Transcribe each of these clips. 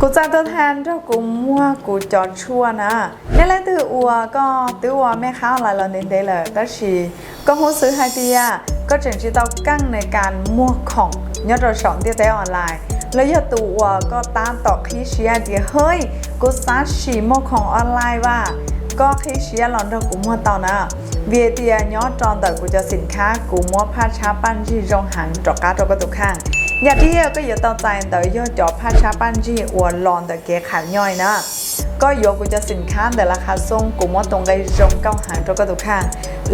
Kuv txais tua thas nrog kuv muag kuv cov tshuaj na. Nej leej twg uas koj twb ua mej khab online los ntev ntev lawm tab sis koj hnov xwb hais tias koj tseem tsis tau keej nws kas muag khoom nyob rau saum ntiaj teb online, los yog tus uas koj tab tom qhib siab hais tias hwj, kuv xav sim muag khoom online vas, koj qhib siab los nrog kuv muag tau na. Vim tias nyob rau ntawm kuv cov xim khab kuv muab phaj tshab paj ntsig zoo heev rov qab rau koj tus kheej. Yam dib koj yuav tau txais ntawd yog cov phaj tshab paj ntsig uas los ntawm kev qham nyoij na. Koj yuav kuv cov xim khab ntawm las khav xoo kuv muab tus nqe zoo nkauj heev rau koj tus kheej,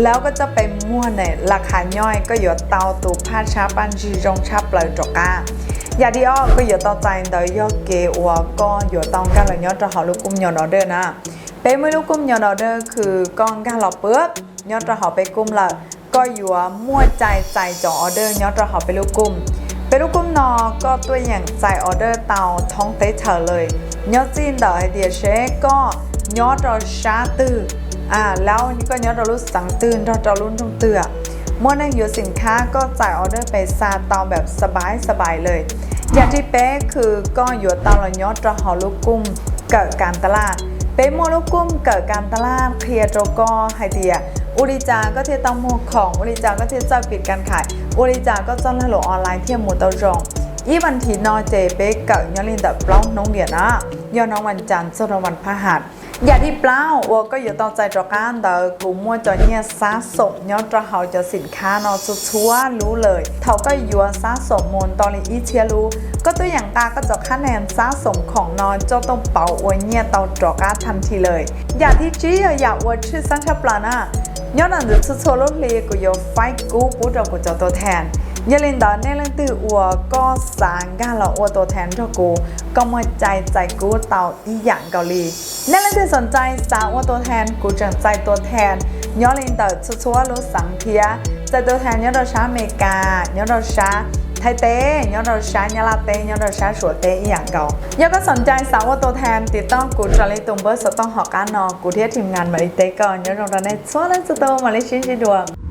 lawv koj coj pes muag ne las khav nyoij koj yuav tau tus phaj tshab paj ntsig zoo tshaj plaws rov qab. Yam dib ob koj yuav tau txais ntawd yog kev uas koj yuav tau nkag los nyob rau hauv lub koom nyom no dawj na. Peb muaj ib lub koom nyom no dawj kws koj nkag los pwb nyob rau hauv peb koom lawm, koj yuav muaj cai txais cov order nyob rau hauv peb lub koom. Peb lub koom no koj tuaj yeem txais order tau thoob teb chaws lawm, nyob txij ntawm hais tias seb koj nyob rau sab twg, lawv koj nyob rau lub xeev twg nrog rau lub nroog twg, muaj neeg yuav xim khab koj txais order pes xa tau npam xab pais xab pais lawm. Yam dib peb kws koj yuav tau los nyob rau hauv lub koom kawm kas tas laj. Peb muaj lub koom kawm kas tas laj qhia rau koj hais tias ua li cas koj thiaj tau muag khoom, ua li cas koj thiaj txawj pim kas khais, ua li cas koj txoj lag luam online thiaj mus tau zoo. Ib vas thiv no ces peb kawm nyob li ntawm plaub hnub diam na, yog hnub vas cas txog hnub vas phaj has. Yam dib plaub uas koj yuav tau txais rov qab ntawd kuv muaj cov nyiaj sab xoom nyob rau hauv cov xim khab no txhua txhua lub lawm. Thaum koj yuav sab xoom mus nto li ib txhiab lub, koj tuaj yeem nqa koj cov khab nees sab xoom khoom no coj tuaj pauv ua nyiaj tau rov qab thaj thi lawm. Yam thib tsib yog yam uas tshwj xeeb tshaj plaws na. Nyob rau ntawm txhua txhua lub hli kuv yuav faib kub pub rau kuv cov tua thas. Yog li ntawd nej leej twg uas koj xav nkag los ua tua thas nrog kuv, koj muaj cai txais kub tau ib yam nkaus li. Nej leej twg xoom cai xav ua tua thas kuv tseem txais tua thas nyob li ntawm txhua txhua lub xeev thiab. Txais tua thas nyob rau sab Amelikas, nyob rau sab Thaib teb, nyob rau sab Nyab Laj teb, nyob rau sab Suav teb ib yam nkaus. Yog koj xoom cai xav ua tua thas tiv tauj kuv raws li tus npawb xov tooj hauv qab no kuv thiab team ngas mam li teb koj. Nyob zoo rau nej txhua leej txhua tus, mam li sib ntsib dua.